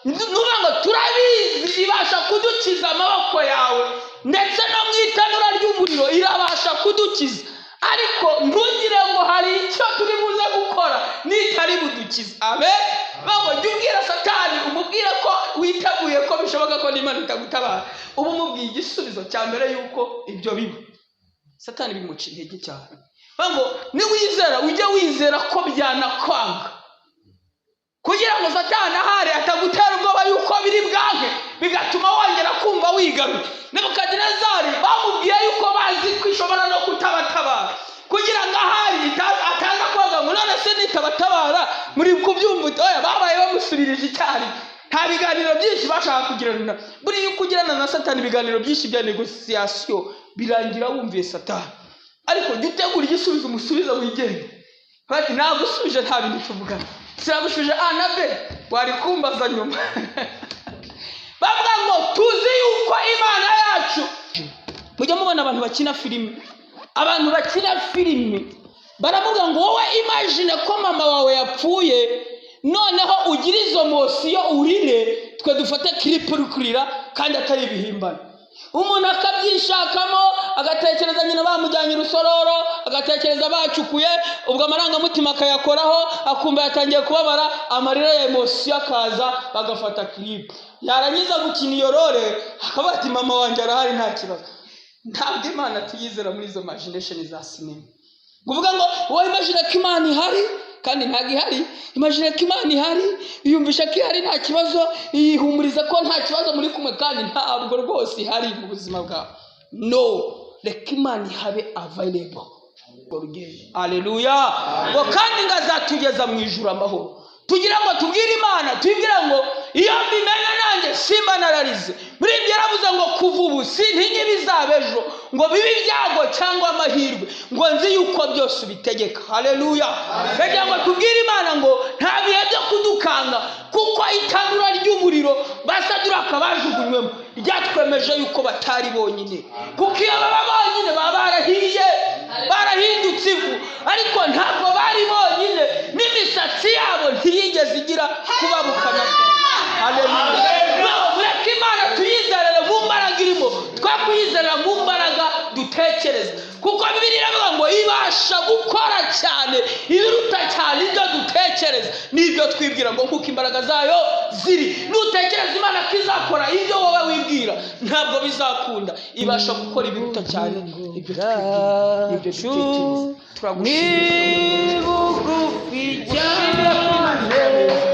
Nuvuga ngo turabizi ibasha kudukiza amaboko yawe, ndetse no mu itanura ry'umuriro irabasha kudukiza, ariko ntugire ngo hari icyo turi buze gukora nitari budukize. Amen. Bago jya ubwira Satani, umubwire ko witeguye, ko bishoboka ko n'Imana itagutabara. Uba umubwiye igisubizo cya mbere y'uko ibyo biba. Satani bimuca intege cyane. Bago niwizera, ujye wizera ko byanakwanga, kugira ngo Satani ahari atagutera ubwoba yuko biri bwanke, bigatuma wongera kumva wigaruye. Nebukadinezari bamubwiye yuko bazi ko ishobora no kutabatabara, kugira ngo ahari ataza kubaza ngo: "None se nitabatabara muri kubyumva ute?" Oya, babaye bamusubirije icyarimwe. Nta biganiro byinshi bashaka kugirana. Buriya uko ugirana na Satani ibiganiro byinshi bya négociation, birangira wumviye Satani. Ariko jya utegura igisubizo, umusubiza wigenge, bati: "Nagusubije, nta bintu tuvugana, sinagushubije A na B, wari kumbaza nyuma." Bavuga ngo tuzi yuko Imana yacu. Mujya mubona abantu bakina filime, abantu bakina filime baravuga ngo: "Wowe imagine ko mama wawe yapfuye, noneho ugire izo émotion, urire, twe dufate clip uri kurira." Kandi atari ibihimbano, umuntu akabyishakamo, agatekereza nyina bamujyanye urusororo, agatekereza bacukuye, ubwo amarangamutima akayakoraho, akumva yatangiye kubabara, amarira ya émotion akaza, bagafata clip. Yarangiza gukina iyo role, akavuga ati: "Mama wanjye arahari, nta kibazo." Ntabwo Imana tuyizera muri izo imagination za sinema. Kuvuga ngo wowe imagine ko Imana ihari kandi ntabwo ihari. Imagine ko Imana ihari, yiyumvisha ko ihari, nta kibazo, yihumuriza ko nta kibazo muri kumwe, kandi ntabwo rwose ihari mu buzima bwawe. No, reka Imana ihabe available. Aleluya. Ngo kandi ngo azatugeza mu ijuru amahoro. Tugira ngo tubwire Imana, tubwire ngo: "Iyo mbimenya nanjye simba nararize." Muri ibyo yaravuze ngo: "Kuva ubu sintinya ibizaba ejo, ngo bibe ibyago cyangwa amahirwe, ngo nzi yuko byose ubitegeka." Haleluya. Kugira ngo tubwire Imana ngo nta bihe byo kudukanga, kuko itanura ry'umuriro Basaduraka bajugunywemo ryatwemeje yuko batari bonyine, kuko iyo baba bonyine baba barahiye, barahindutse ivu. Ariko ntabwo bari bonyine, n'imisatsi yabo ntiyigeze igira kubabukana. Haleluya. Mureke Imana tuyizerere mu mbaraga irimo, twakuyizerera mu mbaraga dutekereza, kuko Bibiliya iravuga ngo ibasha gukora cyane ibiruta cyane ibyo dutekereza n'ibyo twibwira, ngo kuko imbaraga zayo ziri. Nutekereza Imana ko izakora ibyo wowe wibwira, ntabwo bizakunda. Ibasha gukora ibiruta cyane ibyo twibwira n'ibyo dutekereza. Turagushimira. Ni bugufi. Gushimira ko Imana igira neza.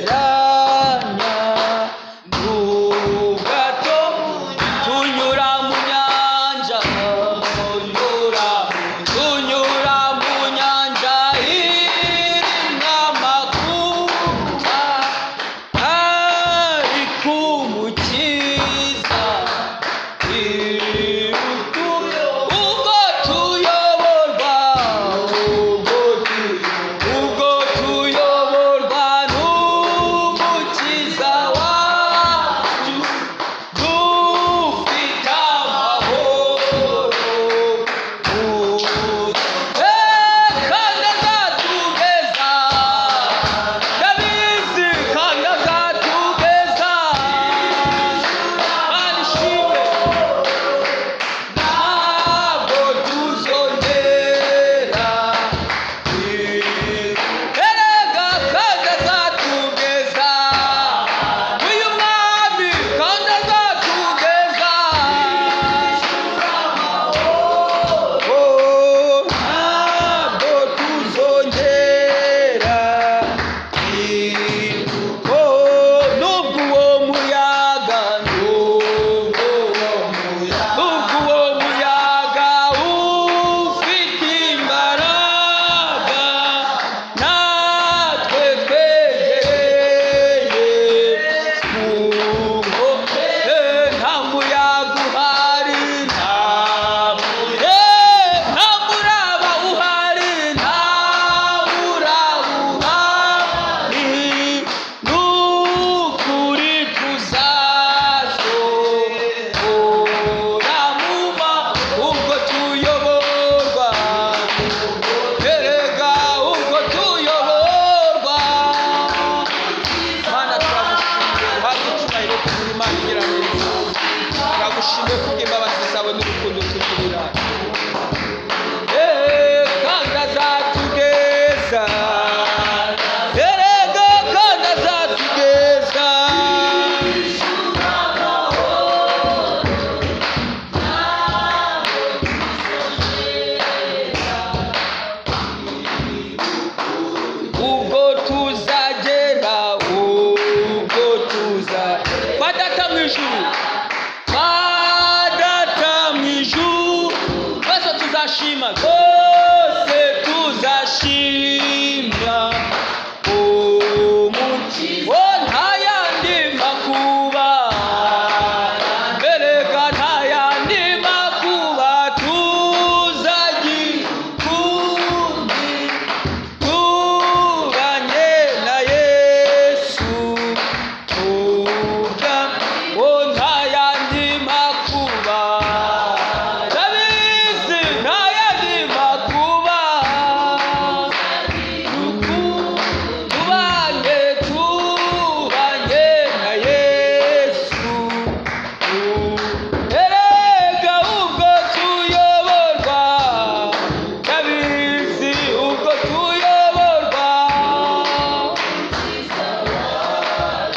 Bamugeranya n'ubwato, tunyura mu nyanja, tunyura mu nyanja irimo amakuba, ariko Umukiza ubwo tuyoborwa, ubwo Tuzashima rwose, tuzashima umukiza. Oh, nta yandi makuba, erega nta yandi makuba tuzagira ukundi, tubanye na Yesu. Tuga, oh, nta yandi makuba, ndabizi, nta yandi makuba, tubanye, tubanye na Yesu. Erega ubwo tuyoborwa, ndabizi, ubwo tuyoborwa,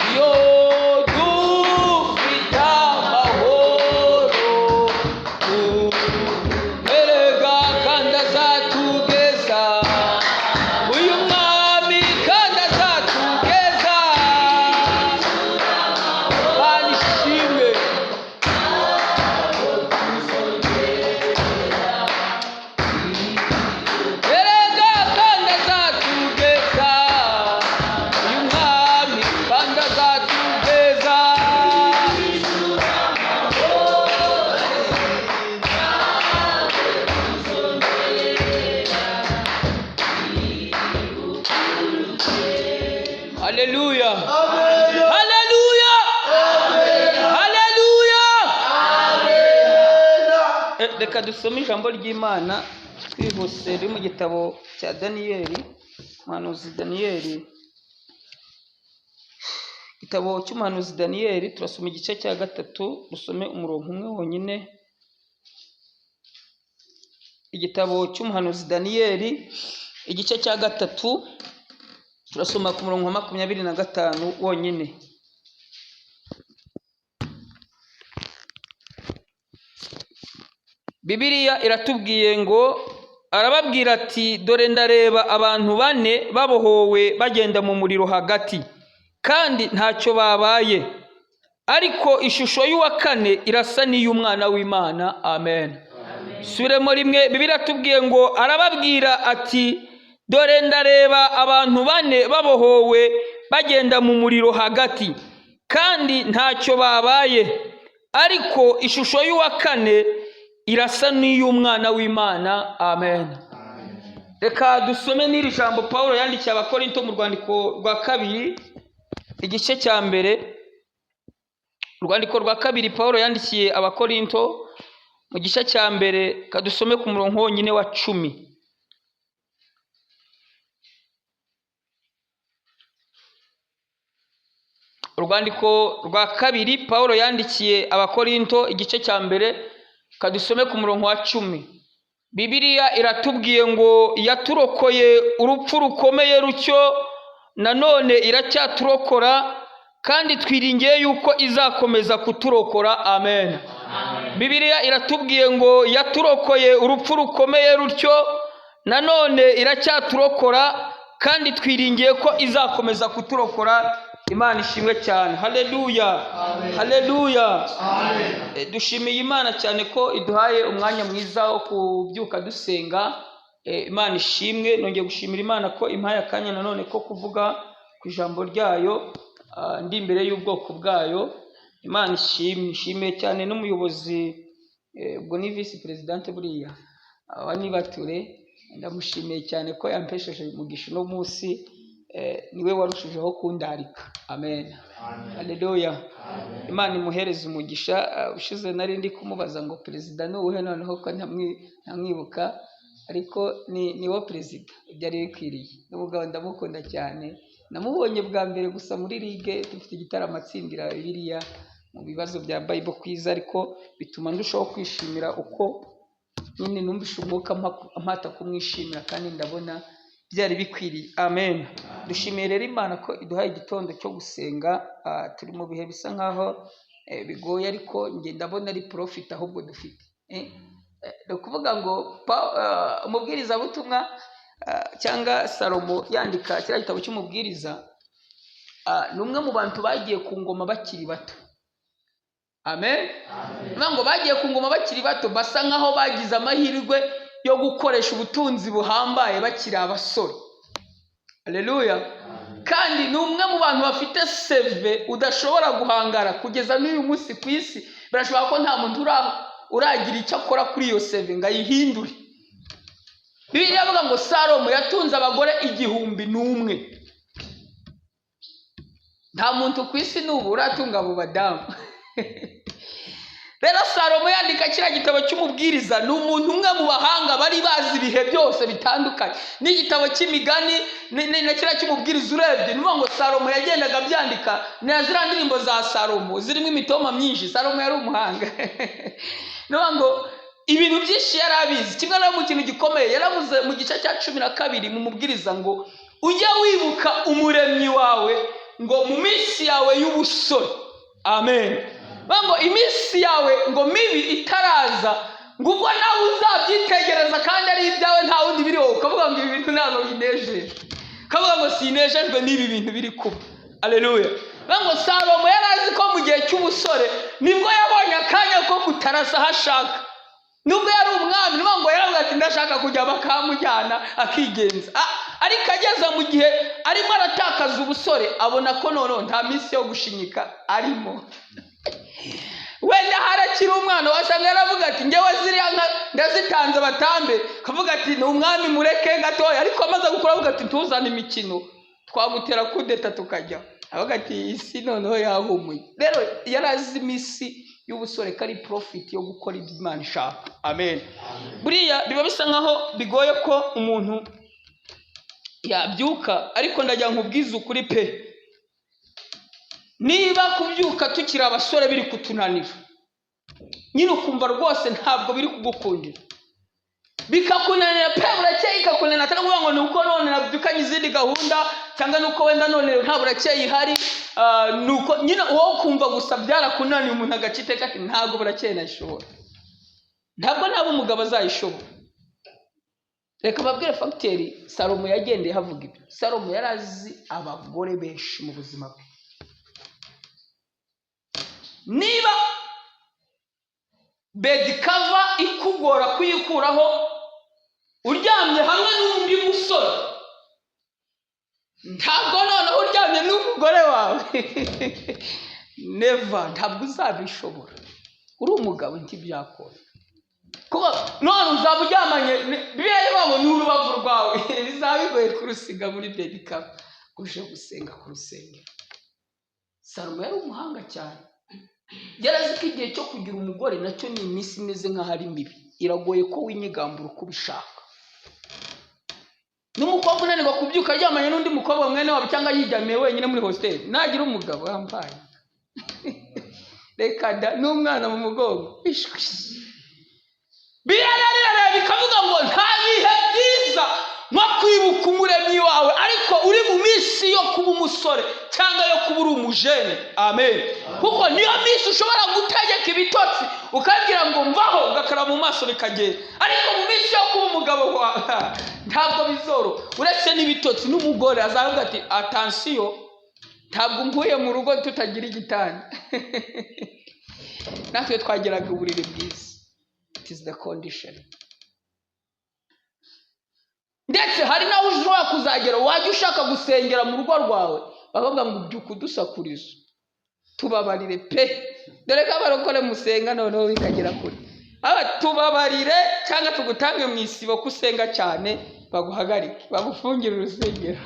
iyo dufite amahoro, erega kandi azatugeza uyu mwami, kandi azatugeza. Mana ishimwe. Erega kandi azatugeza uyu mwami, kandi azatugeza. Haleluya, haleluya, haleluya! Reka dusome ijambo ry'Imana twihuse riri mu gitabo cya Daniyeli, umuhanuzi Daniyeli. Igitabo cy'umuhanuzi Daniyeli, turasoma igice cya 3, dusome umurongo umwe wonyine. Igitabo cy'umuhanuzi Daniyeli, igice cya 3, turasoma ku murongo wa 25 wonyine. Bibiliya iratubwiye ngo arababwira ati: "Dore ndareba abantu bane babohowe bagenda mu muriro hagati, kandi ntacyo babaye, ariko ishusho y'uwa kane irasa n'iy'umwana w'Imana." Amen. Subiremo rimwe. Bibiliya iratubwiye ngo arababwira ati: "Dore ndareba abantu bane babohowe bagenda mu muriro hagati, kandi ntacyo babaye, ariko ishusho y'uwa kane irasa n'iy'umwana w'Imana." Amen. Reka dusome n'iri jambo Pawulo yandikiye Abakorinto mu rwandiko rwa 2, igice cya 1. Urwandiko rwa 2 Pawulo yandikiye Abakorinto mu gice cya 1, kadusome ku murongo wonyine wa 10. Urwandiko rwa 2 Pawulo yandikiye Abakorinto, igice cya 1, kadusome ku murongo wa 10. Bibiliya iratubwiye ngo yaturokoye urupfu rukomeye rutyo, nanone iracyaturokora, kandi twiringiye yuko izakomeza kuturokora. Amen. Bibiliya iratubwiye ngo yaturokoye urupfu rukomeye rutyo, nanone iracyaturokora, kandi twiringiye ko izakomeza kuturokora. Imana ishimwe cyane. Haleluya, haleluya. Dushimiye Imana cyane ko iduhaye umwanya mwiza wo kubyuka dusenga. Imana ishimwe. Nongeye gushimira Imana ko impaye akanya nanone ko kuvuga ku ijambo ryayo, ndi imbere y'ubwoko bwayo. Imana ishimwe. Nshimiye cyane n'umuyobozi, ubwo ni visi perezidante buriya aba nibature, ndamushimiye cyane ko yampesheje umugisha uno munsi. Niwe warushijeho kundarika. Amen, haleluya. Imana imuhereze umugisha. Ushize nari ndi kumubaza ngo perezida ni uwuhe, noneho ko ntamwibuka, ariko ni wo perezida byari bikwiriye. N'umugabo ndamukunda cyane, namubonye bwa mbere gusa muri ligue dufite igitaramo atsindira Bibiliya mu bibazo bya Bible quiz, ariko bituma ndushaho kwishimira uko nyine numvishe umwuka ampata kumwishimira, kandi ndabona byari bikwiriye. Amen. Dushimiye rero Imana ko iduhaye igitondo cyo gusenga. Turi mu bihe bisa nkaho bigoye, ariko njye ndabona ari profit ahubwo dufite. Ni ukuvuga ngo umubwirizabutumwa cyangwa Salomo yandika kiriya gitabo cy'umubwiriza, ni umwe mu bantu bagiye ku ngoma bakiri bato. Amen. Niyo ngo bagiye ku ngoma bakiri bato, basa nkaho bagize amahirwe yo gukoresha ubutunzi buhambaye bakiri abasore. Aleluya! Kandi ni umwe mu bantu bafite CV udashobora guhangara kugeza n'uyu munsi ku isi. Birashoboka ko nta muntu uragira icyo akora kuri iyo CV ngo ayihindure. Bibiliya avuga ngo Salomo yatunze abagore 1001. Nta muntu ku isi n'ubu uratunga abo badamu. Rero Salomo yandika kiriya gitabo cy'Umubwiriza, ni umuntu umwe mu bahanga bari bazi ibihe byose bitandukanye, n'igitabo cy'Imigani na kiriya cy'Umubwiriza. Urebye, ni ukuvuga ngo Salomo yagendaga abyandika, na ziriya ndirimbo za Salomo zirimo imitoma myinshi. Salomo yari umuhanga, ni ukuvuga ngo ibintu byinshi yari abizi. Kimwe no mu kintu gikomeye yaravuze mu gice cya 12 mu Mubwiriza, ngo ujye wibuka Umuremyi wawe ngo mu minsi yawe y'ubusore. Amen. Bavuga ngo iminsi yawe ngo mibi itaraza, ngo ubwo nawe uzabyitegereza kandi ari ibyawe, nta wundi biriho, ukavuga ngo ibi bintu ntabwo binejeje, ukavuga ngo sinejejwe n'ibi bintu biri kuba. Aleluya! Bavuga ngo Salomo yari azi ko mu gihe cy'ubusore nibwo yabonye akanya ko kutarasa aho ashaka. Nubwo yari umwami, ni ngo yaravuga ati ndashaka kujya, bakamujyana akigenza. Ariko ageze mu gihe arimo aratakaza ubusore, abona ko noneho nta minsi yo gushinyika arimo. Wenda harakiri umwana, wasanga yaravuga ati ngewe ziriya nka ndazitanze batambe, kavuga ati ni umwami, mureke gatoya. Ariko amaze gukura avuga ati ntuzane imikino, twagutera kudeta tukajya. Avuga ati iyi si noneho yahumuye. Rero yari azi iminsi y'ubusore ko ari profit yo gukora ibyo Imana ishaka. Amen. Buriya biba bisa nkaho bigoye ko umuntu yabyuka, ariko ndagira nkubwize ukuri pe, niba kubyuka tukiri abasore biri kutunanira, nyine ukumva rwose ntabwo biri kugukundira, bikakunanira pe, burakeye ikakunanira, atari ukuvuga ngo ni uko none nabyukanye izindi gahunda, cyangwa ni uko wenda none nta burakeye ihari, ni uko nyine wowe ukumva gusa byarakunaniye. Umuntu agaca iteka ati ntabwo burakeye nayishobora, ntabwo naba umugabo azayishobora. Reka babwire facteur Salomo yagendeye havuga ibyo. Salomo yari azi abagore benshi mu buzima bwe. Niba bed cover ikugora kuyikuraho uryamye hamwe n'undi musore, ntabwo noneho uryamye n'umugore wawe, never, ntabwo uzabishobora. Uri umugabo ntibyakora, kuko none uzaba uryamanye, bibiliya ivuga ngo ni urubavu rwawe, bizaba bigoye kurusiga muri bed cover uje gusenga ku rusengero. Salomo yari umuhanga cyane, yarazi ko igihe cyo kugira umugore nacyo ni iminsi imeze nk'aho ari mibi, iragoye ko winyigambura uko ubishaka. N'umukobwa unanirwa kubyuka aryamanye n'undi mukobwa mwene wabo cyangwa yiryamiye wenyine muri hostel, nagira umugabo wambaye, reka da, n'umwana mu mugongo, ishwi. Birararira bikavuga ngo nta bihe byiza nko kwibuka Umuremyi wawe, ariko uri mu minsi yo kuba umusore cyangwa yo kuba uri umujene. Amen. Kuko niyo minsi ushobora gutegeka ibitotsi, ukabwira ngo mvaho, ugakaraba mu maso bikagenda. Ariko mu minsi yo kuba umugabo wawe ntabwo bizoro. Uretse n'ibitotsi, n'umugore azavuga ati attention, ntabwo mvuye mu rugo tutagira igitanda. Natwe twageraga uburiri bwiza. It is the condition. Ndetse hari n'aho ushobora kuzagera wajya ushaka gusengera mu rugo rwawe, bakavuga ngo ubyuka udusakuriza, tubabarire pe, dore ko abarokore musenga noneho bikagera kure. Aba tubabarire cyangwa tugutange mu isibo ko usenga cyane, baguhagarike, bagufungire urusengero.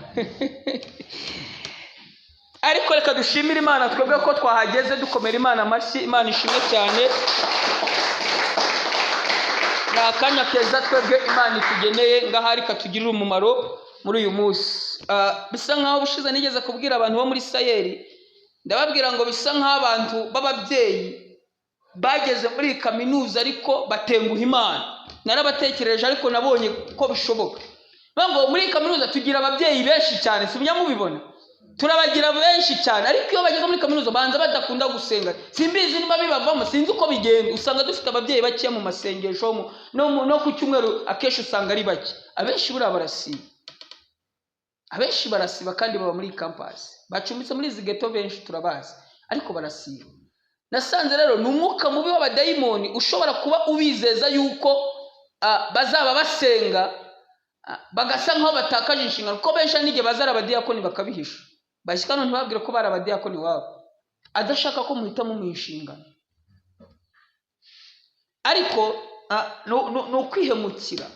Ariko reka dushimire Imana twebwe ko twahageze, dukomera Imana amashyi. Imana ishimwe cyane. Ni akanya keza twebwe Imana itugeneye ngahari katugirira umumaro muri uyu munsi. Bisa nkaho ubushize nigeze kubwira abantu bo muri sayeri, ndababwira ngo bisa nk'aho abantu b'ababyeyi bageze muri iyi kaminuza ariko batenguha Imana. Narabatekereje, ariko nabonye ko bishoboka. Bavuga ngo muri iyi kaminuza tugira ababyeyi benshi cyane, si mubibona, turabagira benshi cyane, ariko iyo bageze muri kaminuza banza badakunda gusenga. Simbizi niba bibavamo, sinzi uko bigenda. Usanga dufite ababyeyi bakeya mu masengesho, no ku cyumweru akenshi usanga ari bake. Abenshi buriya barasiba, abenshi barasiba kandi baba muri campus, bacumbitse muri izi ghetto, benshi turabazi, ariko barasiba. Nasanze rero ni umwuka mubi w'abadayimoni ushobora kuba ubizeza yuko bazaba basenga, bagasa nkaho batakaje inshingano, kuko benshi hari n'igihe bazara abadiyakoni bakabihisha, bashyika none ntibabwire ko bari abadiyakoni iwabo, adashaka ko muhita mumuha inshingano. Ariko ni ukwihemukira.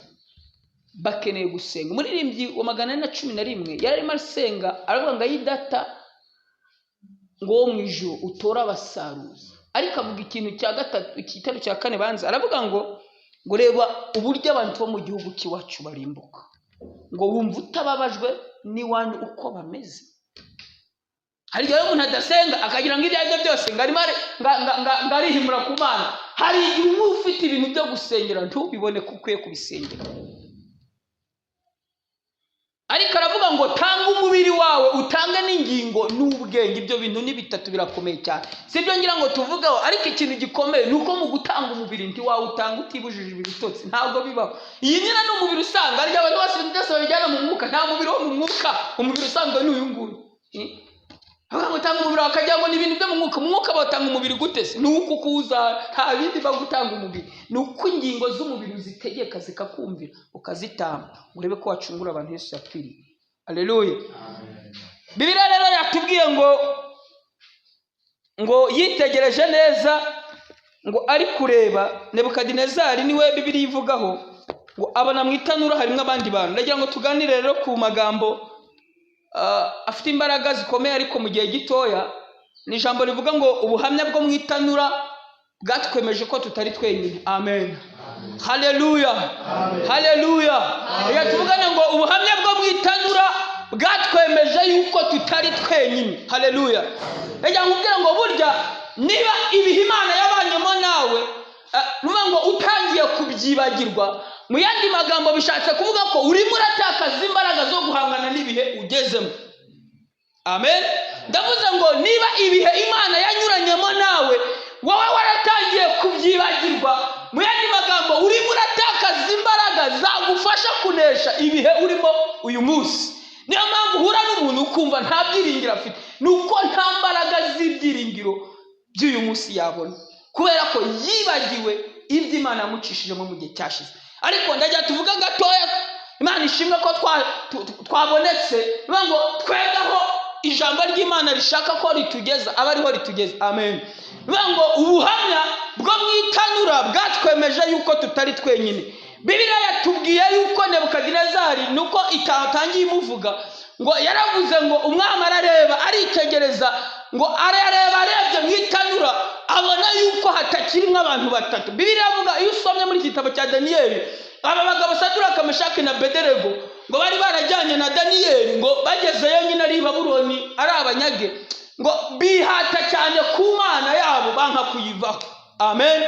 Bakeneye gusenga. Umuririmbyi wa 411 yari arimo asenga, aravuga ngo: "Ayi Data, ngo wo mu ijuru utore abasaruzi." Ariko avuga ikintu cya gatatu, igitero cya kane banza, aravuga ngo reba uburyo abantu bo mu gihugu cy'iwacu barimbuka, ngo wumva utababajwe n'iwanyu uko bameze. Hari igihe umuntu adasenga akagira ngo ibyo aribyo byose ngo arimo ngo arihimura ku Mana. Hari igihe uba ufite ibintu byo gusengera ntubibone ko ukwiye kubisengera. Ariko aravuga ngo tanga umubiri wawe, utange n'ingingo n'ubwenge. Ibyo bintu ni bitatu birakomeye cyane, si byo ngira ngo tuvugeho. Ariko ikintu gikomeye ni uko mu gutanga umubiri ntiwawutanga utibujije ibitotsi, ntabwo bibaho. Iyi nyine ni umubiri usanzwe. Ariko abantu bose ibintu byose babijyana mu mwuka. Nta mubiri wo mu mwuka, umubiri usanzwe ni uyu nguyu. Avuga ngo tanga umubiri wawe, akagira ngo ni ibintu byo mu mwuka. Mu mwuka batanga umubiri gute se? Ni uko ukuza, nta bindi bagutanga umubiri, ni uko ingingo z'umubiri uzitegeka zikakumvira, ukazitamba, urebe ko wacungura abantu Yesu yapfiriye. Aleluya! Bibiliya rero yatubwiye ngo yitegereje neza, ngo ari kureba. Nebukadinezari niwe Bibiliya ivugaho, ngo abona mu itanura harimo abandi bantu. Ndagira ngo tuganire rero ku magambo afite imbaraga zikomeye ariko mu gihe gitoya. Ni ijambo rivuga ngo ubuhamya bwo mu itanura bwatwemeje ko tutari twenyine. Amen, haleluya, haleluya! Reka tuvugane ngo ubuhamya bwo mu itanura bwatwemeje yuko tutari twenyine. Haleluya! Reka nkubwire ngo burya niba ibihe Imana yabanyemo nawe, nuvuga ngo utangiye kubyibagirwa, mu yandi magambo bishatse kuvuga ko urimo uratakaza imbaraga zo guhangana n'ibihe ugezemo. Amen. Ndavuze ngo niba ibihe Imana yanyuranyemo nawe wowe waratangiye kubyibagirwa, mu yandi magambo urimo uratakaza imbaraga zagufasha kunesha ibihe urimo uyu munsi. Niyo mpamvu uhura n'umuntu ukumva nta byiringiro afite, ni uko nta mbaraga z'ibyiringiro by'uyu munsi yabona, kubera ko yibagiwe ibyo Imana yamucishijemo mu gihe cyashize. Ariko ndajya tuvuga gatoya. Imana ishimwe ko twabonetse. Bivuga ngo twegaho ijambo ry'Imana rishaka ko ritugeza, aba ariho ritugeza. Amen. Bivuga ngo ubuhamya bwo mu itanura bwatwemeje yuko tutari twenyine. Bibiliya yatubwiye yuko Nebukadinezari, nuko itatangiye imuvuga, ngo yaravuze ngo umwami arareba, aritegereza, ngo arareba, arebye mu itanura abona yuko hatakirimo abantu batatu. Bibiliya iravuga, iyo usomye muri iki gitabo cya Daniyeli, aba bagabo Saduraka, Meshaki na Bedenego ngo bari barajyanye na Daniyeli, ngo bagezeyo nyine ari i Babuloni ari abanyage, ngo bihata cyane ku Mana yabo, banka kuyivaho. Amen.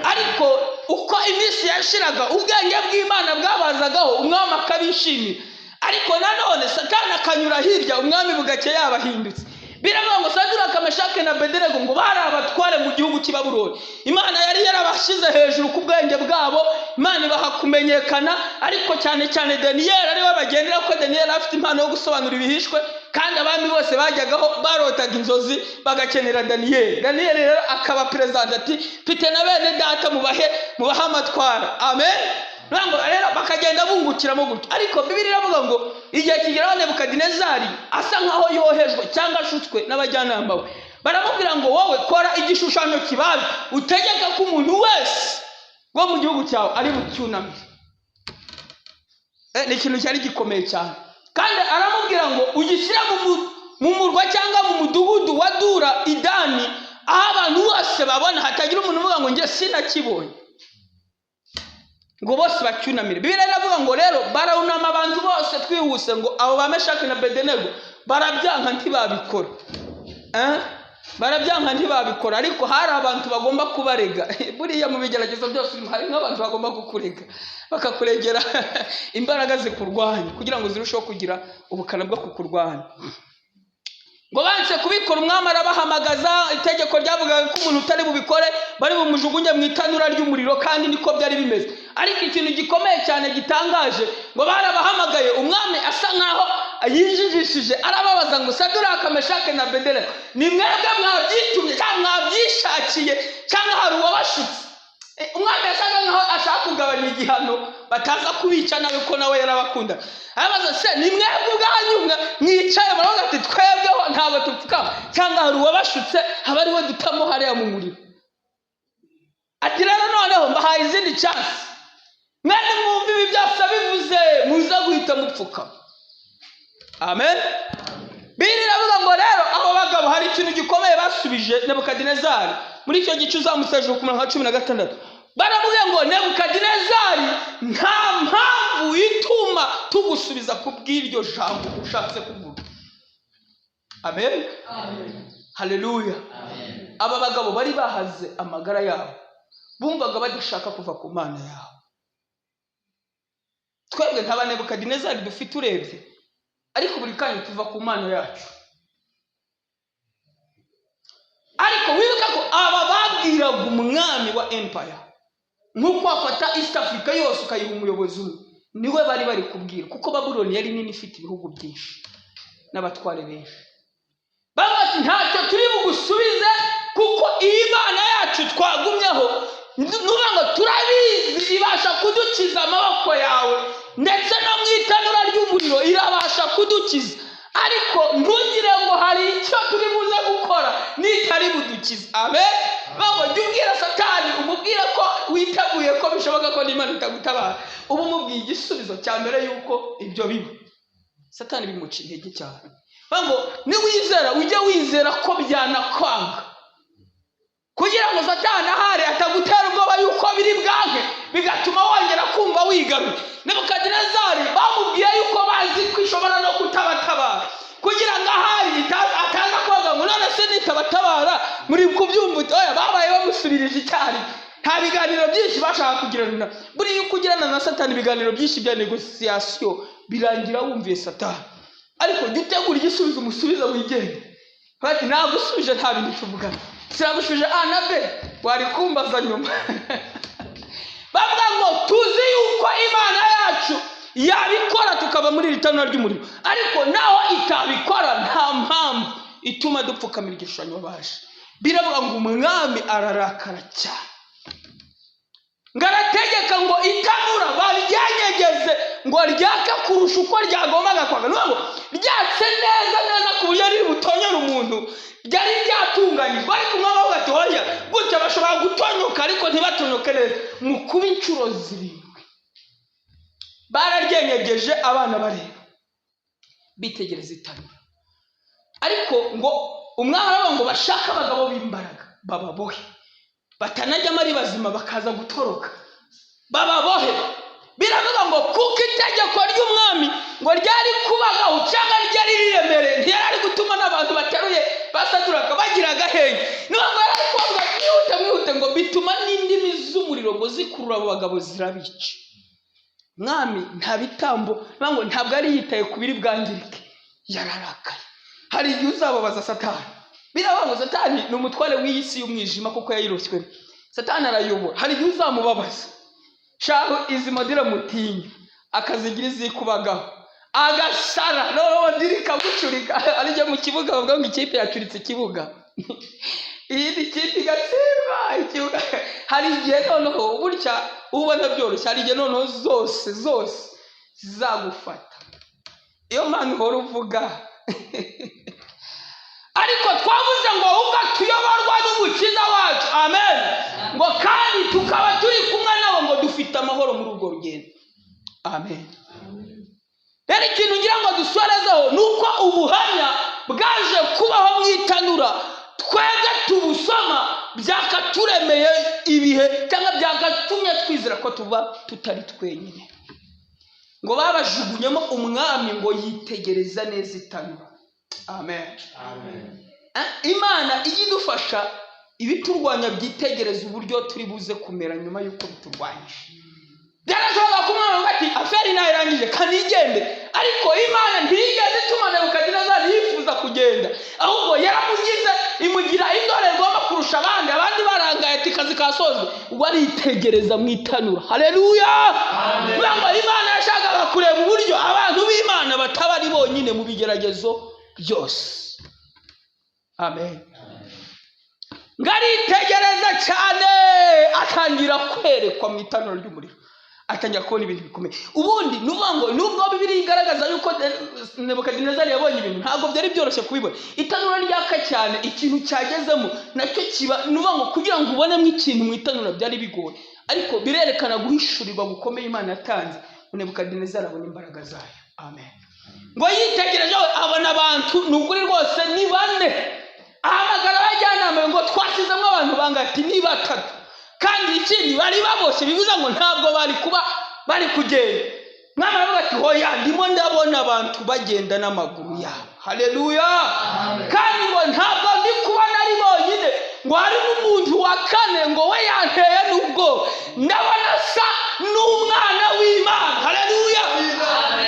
Ariko uko iminsi yashiraga, ubwenge bw'Imana bwabazagaho, umwami akabishimira. Ariko nanone Satani akanyura hirya, umwami bugacya yabahindutse. Biravuga ngo Saduraka, Meshake na Bedenego ngo bari abatware mu gihugu cy'i Babuloni. Imana yari yarabashyize hejuru ku bwenge bwabo, Imana ibaha kumenyekana, ariko cyane cyane Daniyeli ariwe bagendera, ko Daniyeli afite impano yo gusobanura ibihishwe, kandi abami bose bajyagaho barotaga inzozi bagakenera Daniyeli. Daniyeli rero akaba perezida, ati: "Mfite na bene data, mubahe, mubahe amatwara." Amen. Ngo rero bakagenda bungukiramo gutyo. Ariko Bibiliya iravuga ngo igihe kigeraho Nebukadinezari asa nkaho yohejwe cyangwa ashutswe n'abajyanama be, baramubwira ngo: "Wowe kora igishushanyo kibabi, utegeka ko umuntu wese wo mu gihugu cyawe ari bucyunamire." Ni ikintu cyari gikomeye cyane. Kandi aramubwira ngo ugishyire mu murwa cyangwa mu mudugudu wa Dura idani, aho abantu bose babona, hatagira umuntu uvuga ngo njye sinakibonye, ngo bose bacyunamire. Bibiliya iravuga ngo rero barunama abantu bose. Twihuse, ngo abo ba Meshaki na Bedenego barabyanka, ntibabikora. Eh? Barabyanka, ntibabikora. Ariko hari abantu bagomba kubarega. Buriya mu bigeragezo byose urimo, hari nk'abantu bagomba kukurega, bakakuregera imbaraga zikurwanya kugira ngo zirusheho kugira ubukana bwo kukurwanya. Ngo banse kubikora, umwami arabahamagaza. Itegeko ryavugaga ko umuntu utari bubikore bari bumujugunye mu itanura ry'umuriro, kandi niko byari bimeze. Ariko ikintu gikomeye cyane gitangaje, ngo barabahamagaye, umwami asa nkaho yijijishije, arababaza ngo: "Saduraka, Meshake na Bedenego, ni mwebwe mwabyitumye cyangwa mwabyishakiye cyangwa hari uwabashutse?" Umwami yasaga nkaho ashaka kugabanya igihano bataza kubica nawe, ko nawe yarabakundaga. Arabaza: "Se ni mwebwe ubwanyu mwicaye muravuga ati twebweho ntabwo dupfukama, cyangwa hari uwabashutse, haba ariwe dutamo hariya mu muriro?" Ati: "Rero noneho mbahaye izindi chance, mwene mwumva ibi byose bivuze, muze guhita mupfukama." Amen. Bibiri iravuga ngo rero abo bagabo hari ikintu gikomeye basubije Nebukadinezari muri icyo gice. Uzamutse hejuru ku murongo wa 16, baravuga ngo: "Nebukadinezari, nta mpamvu ituma tugusubiza ku bw'iryo jambo ushatse kuvuga." Amen, haleluya. Aba bagabo bari bahaze amagara yabo, bumvaga badashaka kuva ku Mana yabo. Twebwe nta ba Nebukadinezari dufite urebye, ariko buri kanya tuva ku Mana yacu. Ariko wibuke ko aba babwiraga umwami wa empire, nk'uko wafata East Africa yose ukayiha umuyobozi umwe, niwe bari bari kubwira, kuko Babuloni yari nini, ifite ibihugu byinshi n'abatware benshi. Bavuga ati: "Ntacyo turi bugusubize, kuko iyi Mana yacu twagumyeho, nuvuga ngo turabizi, ibasha kudukiza amaboko yawe, ndetse no mu itanura ry'umuriro irabasha kudukiza. Ariko ntugire ngo hari icyo turi buze gukora nitari budukize." Amen. Bavuga: jya ubwira Satani, umubwire ko witeguye, ko bishoboka ko n'Imana itagutabara. Uba umubwiye igisubizo cya mbere y'uko ibyo biba. Satani bimuca intege cyane. Bavuga ngo niwizera, ujye wizera ko byanakwanga, kugira ngo Satani ahari atagutera ubwoba yuko biri bwanke, bigatuma wongera kumva wigaruye. Nebukadinezari bamubwiye yuko bazi ko ishobora no kutabatabara, kugira ngo ahari ataza kuvuga ngo: "None se nitabatabara muri kubyumva ute?" Oya, babaye bamusubirije icyarimwe. Nta biganiro byinshi bashaka kugirana. Buriya uko ugirana na Satani ibiganiro byinshi bya négociation, birangira wumviye Satani. Ariko jya utegura igisubizo, umusubize, wigende. Bati: "Nagusubije, nta bintu tuvugana, sinagushubije A na B, wari kumbaza nyuma." Bavuga ngo: "Tuzi yuko Imana yacu yabikora tukava muri iri tanura ry'umuriro, ariko naho itabikora, nta mpamvu ituma dupfukamira igishushanyo wabaje." Biravuga ngo umwami ararakara cyane, ngo arategeka ngo itanura baryenyegeze, ngo ryake kurusha uko ryagombaga kwaka. Ni ngo ryatse neza neza ku buryo riri butonyore umuntu. Ryari ryatunganyijwe, ariko umwami avuga ati: "Hoya, gutya bashobora gutonyoka ariko ntibatonyoke neza." Mu kuba inshuro zirindwi bararyenyegeje, abana bareba, bitegereza itanura. Ariko ngo umwami aravuga ngo bashake abagabo b'imbaraga bababohe, batanajyamo ari bazima bakaza gutoroka, bababohe. Biravuga ngo kuko itegeko ry'umwami ngo ryari kubagaho cyangwa ryari riremereye, ntiyari ari gutuma n'abantu bateruye basaduraga bagira agahenge. Niyo ngo yari ari kubavuga: "Mwihute, mwihute." Ngo bituma n'indimi z'umuriro ngo zikurura abo bagabo, zirabica. Mwami nta bitambo, ngo ntabwo yari yitaye ku biri bwangirike, yararakaye. Hari igihe uzababaza Satani. Biravuga ngo Satani ni umutware w'iyi si y'umwijima, kuko yayiroshywe. Satani arayobora. Hari igihe uzamubabaza shaho, izi modire mutinya akazigira izikubagaho, agasara, noneho modire ikagucurika. Arijya mu kibuga bavuga ngo ikipe yacuritse ikibuga, iyindi kipe igatsinda ikibuga. Hari igihe noneho gutya ubona byoroshye, hari igihe noneho zose zose zizagufata. Iyo mpamvu uhora uvuga. Ariko twavuze ngo ubwo tuyoborwa n'Umukiza wacu, amen, ngo kandi tukaba turi kumwe nabo, ngo dufite amahoro muri urwo rugendo. Amen. Rero ikintu ngira ngo dusorezeho ni uko ubuhamya bwaje kubaho mu itanura, twebwe tubusoma byakaturemeye ibihe, cyangwa byagatumye twizera ko tuba tutari twenyine. Ngo babajugunyemo, umwami ngo yitegereza neza itanura. Amen. Imana ijya idufasha ibiturwanya byitegereza uburyo turi buze kumera nyuma y'uko biturwanyije. Byarashoboka ko umwana avuga ati: "Affaire nayirangije, kanigende." Ariko Imana ntiyigeze ituma Nebukadinezari yifuza kugenda, ahubwo yaramugize, imugira indorerwamo kurusha abandi. Abandi barangaye ati: "Kazi kasozwe," ubwo aritegereza mu itanura. Haleluya! Bivuga ngo Imana yashakaga kureba uburyo abantu b'Imana bataba ari bonyine mu bigeragezo byose. Amen. Ngo aritegereza cyane, atangira kwerekwa mu itanura ry'umuriro, atangira kubona ibintu bikomeye. Ubundi ni ukuvuga ngo nubwo Bibiliya igaragaza yuko Nebukadinezari yabonye ibintu, ntabwo byari byoroshye kubibona. Itanura ryaka cyane, ikintu cyagezemo nacyo kiba, ni ukuvuga ngo kugira ngo ubonemo ikintu mu itanura byari bigoye, ariko birerekana guhishurirwa gukomeye Imana yatanze ngo Nebukadinezari abone imbaraga zayo. Amen. Ngo yitegereje we abona abantu, ni ukuri rwose ni bane. Ahamagara abajyanama ngo: "Twashyizemo abantu bangahe?" Ati: "Ni batatu." Kandi ikindi, bari baboshye, bivuze ngo ntabwo bari kuba bari kugenda. Mwami aravuga ati: "Hoya, ndimo ndabona abantu bagenda n'amaguru yabo." Haleluya! Kandi ngo ntabwo ndi kubona ari bonyine, ngo hari n'umuntu wa kane, ngo we yanteye n'ubwoba, ndabona asa n'umwana w'Imana. Haleluya!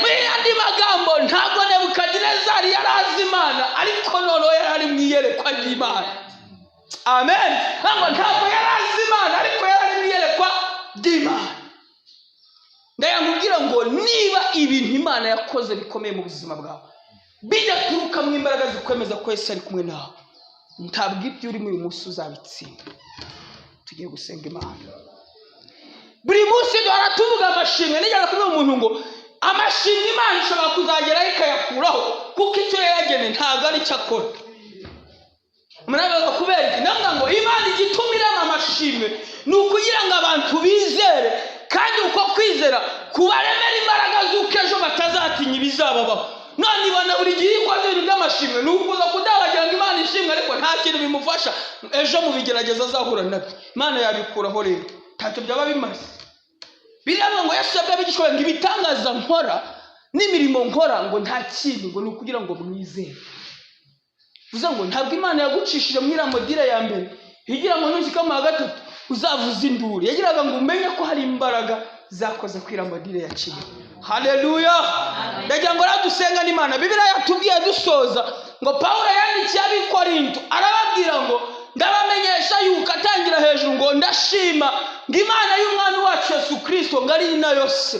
Muri yandi magambo, ntabwo Nebukadinezari yari azi Imana, ariko noneho yari ari mu iyerekwa ry'Imana. Amen. Ntabwo yari azi Imana, ariko yari ari mu iyerekwa ry'Imana. Ndayamubwira ngo niba ibintu Imana yakoze bikomeye mu buzima bwawe bidaturuka mu imbaraga zikwemeza ko Yesu ari kumwe nawe, ntabwo ibyo urimo uyu munsi uzabitsinda. Tugiye gusenga Imana. Buri munsi duhora tuvuga amashimwe. Nigeze kubwira umuntu ngo amashimwe Imana ishobora kuzageraho ikayakuraho, kuko icyo yayageneye ntabwo ari cyo akora. Murabaza kubera iki? Ndavuga ngo Imana igituma irema amashimwe ni ukugira ngo abantu bizere, kandi uko kwizera kubaremera imbaraga z'uko ejo batazatinya ibizababaho. None ibona buri gihe iyo ukoze ibintu by'amashimwe ni ukuza kudabagira ngo Imana ishimwe, ariko nta kintu bimufasha ejo mu bigeragezo azahura nabyo. Imana yabikuraho rero, ntacyo byaba bimaze. Biriya ngo Yesu yabwiye abigishwa be ngo ibitangaza nkora n'imirimo nkora ngo nta kindi, ngo ni ukugira ngo mwizere. Bivuze ngo ntabwo Imana yagucishije muri iriya module ya mbere igira ngo nushyika mu wa gatatu uzavuze induru. Yagiraga ngo umenye ko hari imbaraga zakoze kuri iriya module yaciye. Haleluya! Ndagira ngo rero dusenga n'Imana. Bibiliya yatubwiye dusoza ngo Pawulo yandikiye Abikorinto, arababwira ngo ndabamenyesha yuko, atangira hejuru ngo ndashima ngo Imana y'Umwami wacu Yesu Kirisito, ngo ari nayo Se,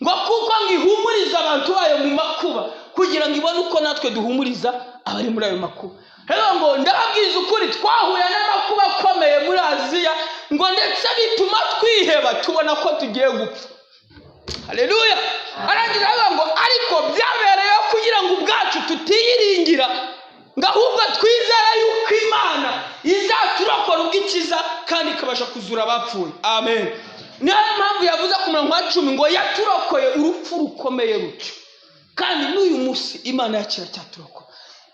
ngo kuko ngo ihumuriza abantu bayo mu makuba, kugira ngo ibone uko natwe duhumuriza abari muri ayo makuba. Rero ngo ndababwiza ukuri, twahuye n'amakuba akomeye muri Aziya, ngo ndetse bituma twiheba, tubona ko tugiye gupfa. Haleluya! Arangiza aravuga ngo ariko byabereyeho kugira ngo ubwacu tutiyiringira, ngo ahubwo twizere yuko Imana izaturokora ubw'ikiza kandi ikabasha kuzura abapfuye. Amen. Niyo mpamvu yavuze ku murongo wa 10 ngo yaturokoye urupfu rukomeye rutyo, kandi n'uyu munsi Imana yacu iracyaturokora,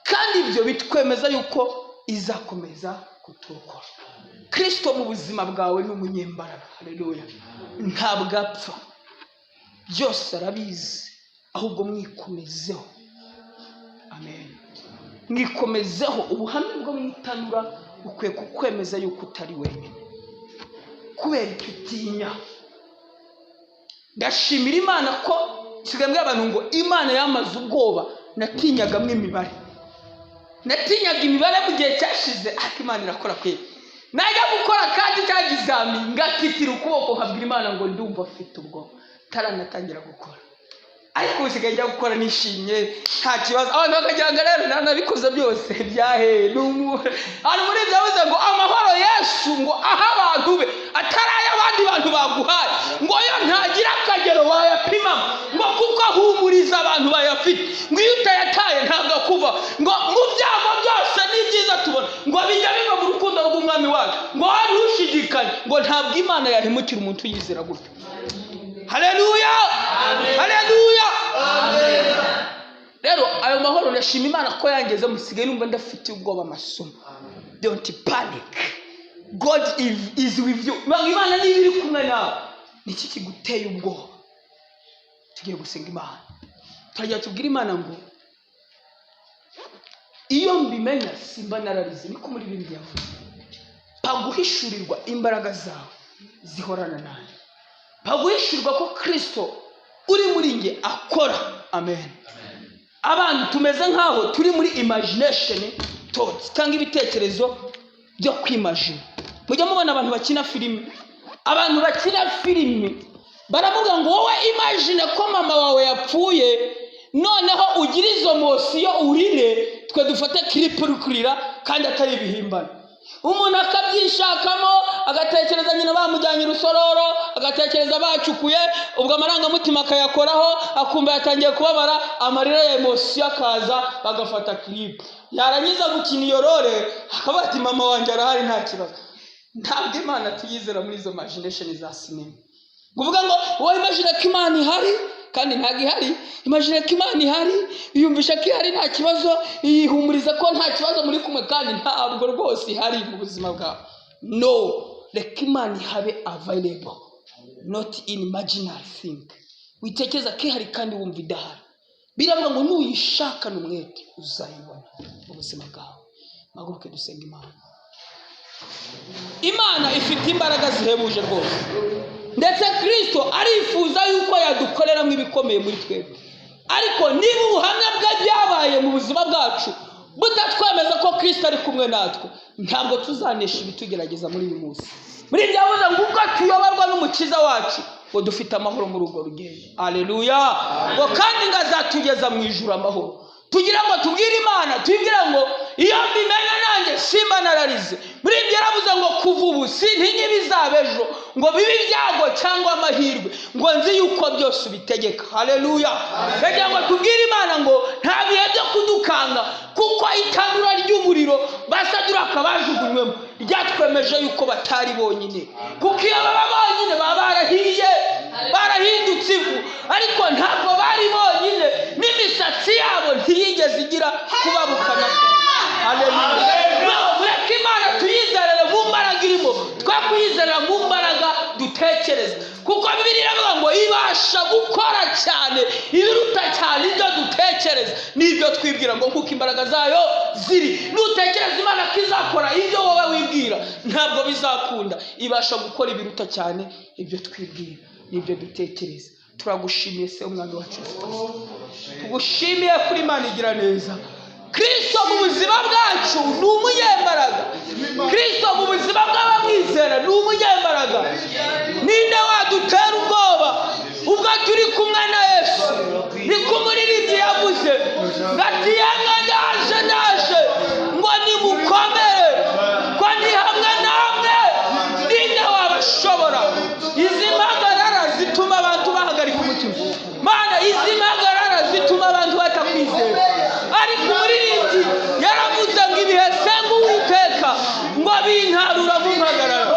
kandi ibyo bitwemeza yuko izakomeza kuturokora. Kirisito mu buzima bwawe ni umunyembaraga. Haleluya! Ntabwo apfa, byose arabizi, ahubwo mwikomezeho. Amen. Mwikomezeho. Ubuhamya bwo mu itanura bukwiye kukwemeza yuko utari wenyine. Kubera icyo utinya? Ndashimira Imana ko nsigaye mbwira abantu ngo Imana yamaze ubwoba natinyagamo imibare. Natinyaga imibare mu gihe cyashize, ariko Imana irakora kweri. Najya gukora kandi cya kizami ngatitira ukuboko, nkabwira Imana ngo ndumva afite ubwoba taranatangira gukora, ariko ubu nsigaye njya gukora nishimye, nta kibazo. Abantu bakagira ngo rero nanabikoze byose byaheye. Hari muri ibyo yavuze ngo amahoro Yesu ngo aha abantu be atari ay'abandi bantu baguhaye, ngo yo ntagira akagero wayapimamo, ngo kuko ahumuriza abantu bayafite, ngo iyo utayataye ntabwo akuva, ngo mu byago byose n'ibyiza tubona ngo bijya biva mu rukundo rw'Umwami wacu, ngo hari ushidikanya, ngo ntabwo Imana yahemukira umuntu uyizera gutyo. Haleluya, haleluya! Rero ayo mahoro, ndashima Imana ko yangeze, musigaye numva ndafitiye ubwoba amasomo. Don't panic, God is with you. Imana niba iri kumwe nawe, niki kiguteye ubwoba? Tugiye gusenga Imana, turagira tubwire Imana ngo iyo mbimenya simba nararize. Niko muri bindi yavuze: paguhishurirwa imbaraga zawe zihorana nanjye, paguhishurirwa ko Kirisito uri muri nge akora. Amen. Abantu tumeze nk'aho turi muri imagination thoughts, cyangwa ibitekerezo byo kwimagina. Mujya mubona abantu bakina filimi. Abantu bakina filimi baravuga ngo wowe imagine ko mama wawe yapfuye, noneho ugire izo émotion, urire, twe dufate clip uri kurira, kandi atari ibihimbano. Umuntu akabyishakamo, agatekereza nyina bamujyanye urusororo, agatekereza bacukuye, ubwo amarangamutima akayakoraho, akumva yatangiye kubabara, amarira ya émotion akaza, bagafata clip. Yarangiza gukina iyo role, akavuga ati: "Mama wanjye arahari, nta kibazo." Ntabwo Imana tuyizera muri izo imagination za sinema, kuvuga ngo wowe imagine ko Imana ihari kandi ntabwo ihari. Imagine ko Imana ihari, yiyumvisha ko ihari, nta kibazo, yihumuriza ko nta kibazo muri kumwe, kandi ntabwo rwose ihari mu buzima bwawe. No, reka Imana ihabe available, not in imaginary thing. Witekereza ko ihari kandi wumva idahari. Biravuga ngo nuyishakana umwete uzayibona mu buzima bwawe. Mpaguruke dusenga Imana. Imana ifite imbaraga zihebuje rwose, ndetse Kirisito arifuza yuko yadukoreramo ibikomeye muri twebwe. Ariko niba ubuhamya bwe byabaye mu buzima bwacu butatwemeza ko Kirisito ari kumwe natwe, ntabwo tuzanesha ibitugerageza muri uyu munsi. Muri ibyo yavuze ngo ubwo tuyoborwa n'Umukiza wacu, ngo dufite amahoro muri urwo rugendo. Aleluya! Ngo kandi ngo azatugeza mu ijuru amahoro. Tugira ngo tubwire Imana, tubwire ngo iyo mbimenya nanjye simba nararize. Muri ibyo yaravuze ngo kuva ubu sintinya ibizaba ejo, ngo bibe ibyago cyangwa amahirwe, ngo nzi yuko byose ubitegeka. Haleluya! Ndagira ngo tubwire Imana ngo nta bihe byo kudukanga, kuko itanura ry'umuriro Basaduraka bajugunywemo ryatwemeje yuko batari bonyine, kuko iyo baba bonyine baba barahiye, barahindutse ivu. Ariko ntabwo bari bonyine, n'imisatsi yabo ntiyigeze igira kubabukana. Haleluya! Mureke Imana tuyizerere mu mbaraga irimo, twe kuyizerera mu mbaraga dutekereza, kuko Bibiliya iravuga ngo ibasha gukora cyane ibiruta cyane ibyo dutekereza n'ibyo twibwira, ngo nk'uko imbaraga zayo ziri. Nutekereza Imana ko izakora ibyo wowe wibwira, ntabwo bizakunda. Ibasha gukora ibiruta cyane ibyo twibwira n'ibyo dutekereza. Turagushimiye se, Umwami wacu Yesu Kirisito, tugushimiye kuri Imana igira neza. Kirisito mu buzima bwacu ni umunyembaraga. Kirisito mu buzima bw'abamwizera ni umunyembaraga. Ninde wadutera ubwoba ubwo turi kumwe na Yesu? Niko umuririmbyi yavuze ngo ati: "Yemwe, ndaje, ndaje, ngo nimukomere, ko ndi hamwe namwe, ninde wabashobora?" Izi mpagarara zituma abantu bahagarika umutima, Mana, izi mpagarara zituma abantu batakwizera. Ariko umuririmbyi yaravuze ngo ibihe senga Uwiteka, ngo bintarura mu mpagarara,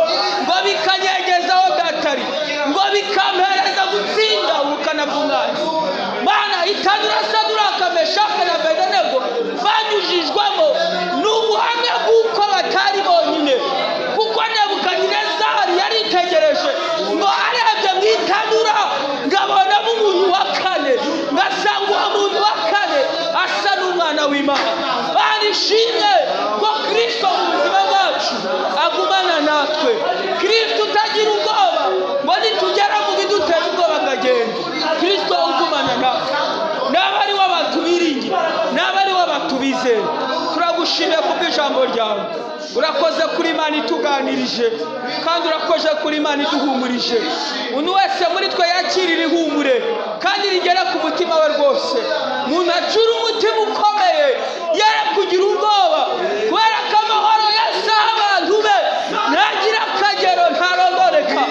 ngo bikanyegezaho datari, ngo bikampereza gutsinda ubukana bw'umwanzi. Mana, itanura Saduraka, Meshaka na Abedenego banyujijwemo ni ubuhamya bw'uko batari bonyine, kuko Nebukadinezari yaritegereje, ngo arebye mu itanura ngo abonamo umuntu wa kane, ngo asanga uwo muntu wa kane asa n'umwana w'Imana. Mana ishimwe ko Kirisito mu buzima bwacu agumana natwe, Kirisito utagira ubwoba, ngo nitugera mu bidutera ubwoba akagenda. Kirisito ugumana natwe naba ari we abantu biringira, naba ari we abantu bizera. Turagushimiye kubw'ijambo ryawe. Urakoze kuri Imana ituganirije, kandi urakoze kuri Imana iduhumurije. Umuntu wese muri twe yakirira ihumure kandi rigere ku mutima we rwose. Umuntu acura umutima ukomeye, yere kugira ubwoba, kubera ko amahoro yasaha abantu be ntagira akagero, ntarondoreka.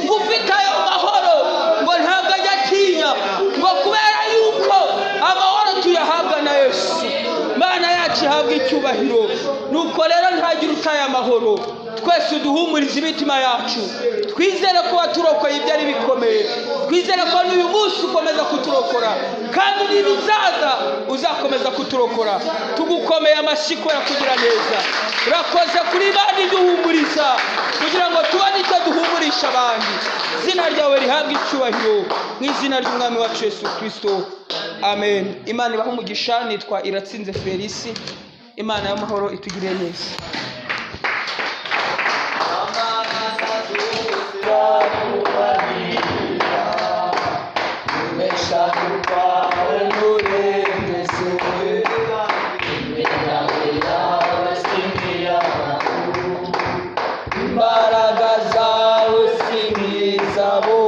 Ngo ufite ayo mahoro ngo ntabwo ajya atinya, ngo kubera yuko amahoro tuyahabwa na Yesu. Mana yacu ihabwa icyubahiro. Nuko rero ntagira utaye amahoro. Twese uduhumurize imitima yacu, twizere ko waturokoye ibyari bikomeye, twizere ko n'uyu munsi ukomeza kuturokora, kandi n'ibizaza uzakomeza kuturokora. Tugukomeye amashyi kubera kugira neza. Urakoze kuri bandi duhumuriza kugira ngo tubone icyo duhumurisha abandi. Izina ryawe rihabwe icyubahiro, mu izina ry'Umwami wacu Yesu Kirisito, amen. Imana ibahe umugisha. Nitwa Iratsinze Felisi. Imana y'amahoro itugirire neza. Imbaraga zawe si nk'izabo,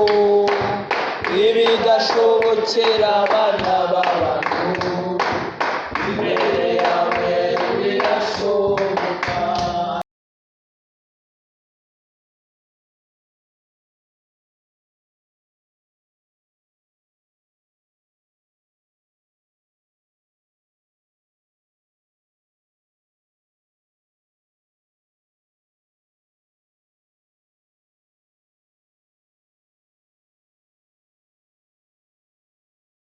ibidashobokera abana b'abantu. Imbere